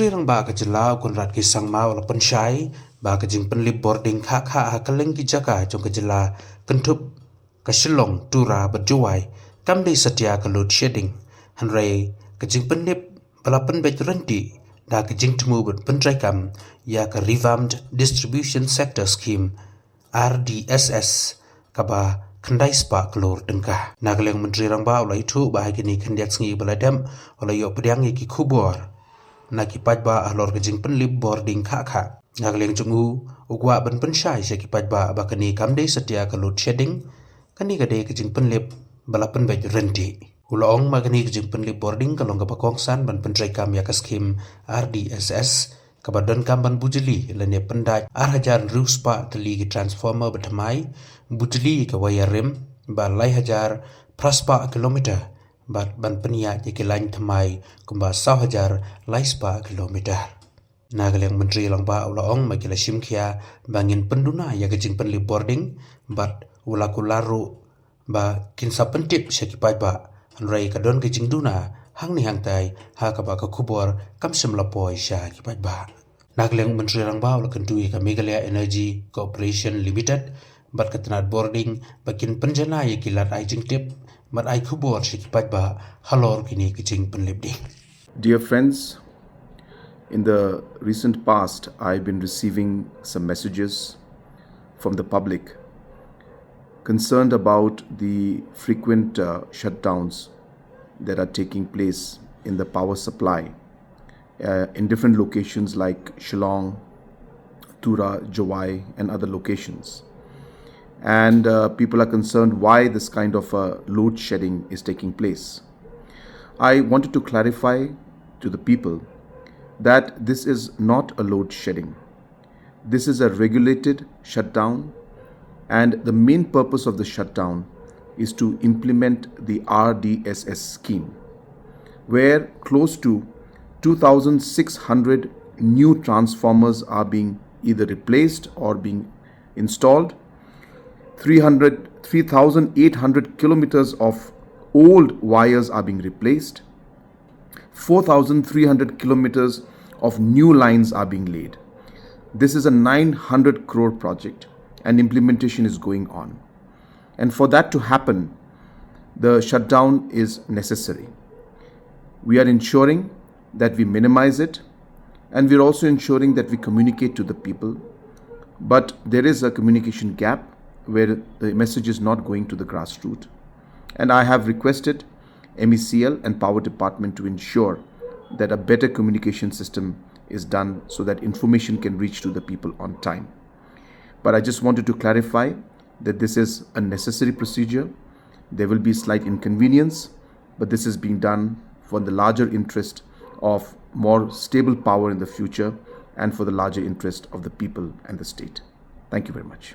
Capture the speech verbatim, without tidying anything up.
Rangbah ka jylla u Conrad K Sangma u la pynshai ba ka jingpynlip bording khah khah ha kylleng ki jaka jong ka jylla kynthup ka Shillong, Tura bad Jowai kam dei satia ka load shedding, hynrei ka jingpynlip ba la pynbeit ryntih da ka jingthmu ban pyntreikam ïa ka Revamped Distribution Sector Scheme, R D S S, kaba khyndai spah klur tyngka. Na ka liang u Myntri Rangbah u la ïathuh ba ha kine khyndiat sngi ba la dep u la ïoh pdiang ïa ki khubor na ki paidbah halor ka jingpynlip bording khah khah. Na ka liang jong u, u kwah ban pynshai sha ki paidbah ba kane kam dei satia ka load shedding, kane ka dei ka jingpynlip ba la pynbeit ryntih. U la ong ba kane ka jingpynlip bording ka long kaba kongsan ban pyntreikam ïa ka skim R D S S, kaba donkam ban bujli lane pyndait ar hajar hynriew spah tylli ki transformer ba thymmai, bujli ka wire rim ba lai hajar phra spah kilometer, bad ban pynïaid ïa ki lain thymmai kumba saw hajar lai spah kilometer. Na ka liang u Myntri Rangbah u la ong ba ki la shim khia ba ngin pynduna ïa ka jingpynlip bording, bad u la kular ruh ba kin sa pyntip sha ki paidbah, hynrei ka don ka jingduna hangne hangtai ha kaba ka khubor kam shym la poi sha ki paidbah. Na ka liang u Myntri Rangbah u la kyntu ïa ka Meghalaya Energy Corporation Limited bad ka tnat bording ba kin pynjanai ïa ki lad ai jingtip bad ai khubor sha ki paidbah halor kine ki jingpynlip ding. Dear friends, in the recent past, I've been receiving some messages from the public concerned about the frequent uh, shutdowns that are taking place in the power supply uh, in different locations like Shillong, Tura, Jowai, and other locations. And uh, people are concerned why this kind of uh, load shedding is taking place. I wanted to clarify to the people that this is not a load shedding. This is a regulated shutdown, and the main purpose of the shutdown is to implement the R D S S scheme, where close to two thousand six hundred new transformers are being either replaced or being installed. Three hundred, three thousand eight hundred kilometers of old wires are being replaced. Four thousand three hundred kilometers of new lines are being laid. This is a nine hundred crore project, and implementation is going on. And for that to happen, the shutdown is necessary. We are ensuring that we minimize it, and we're also ensuring that we communicate to the people. But there is a communication gap where the message is not going to the grassroots. And I have requested M E C L and Power Department to ensure that a better communication system is done so that information can reach to the people on time. But I just wanted to clarify that this is a necessary procedure. There will be slight inconvenience, but this is being done for the larger interest of more stable power in the future and for the larger interest of the people and the state. Thank you very much.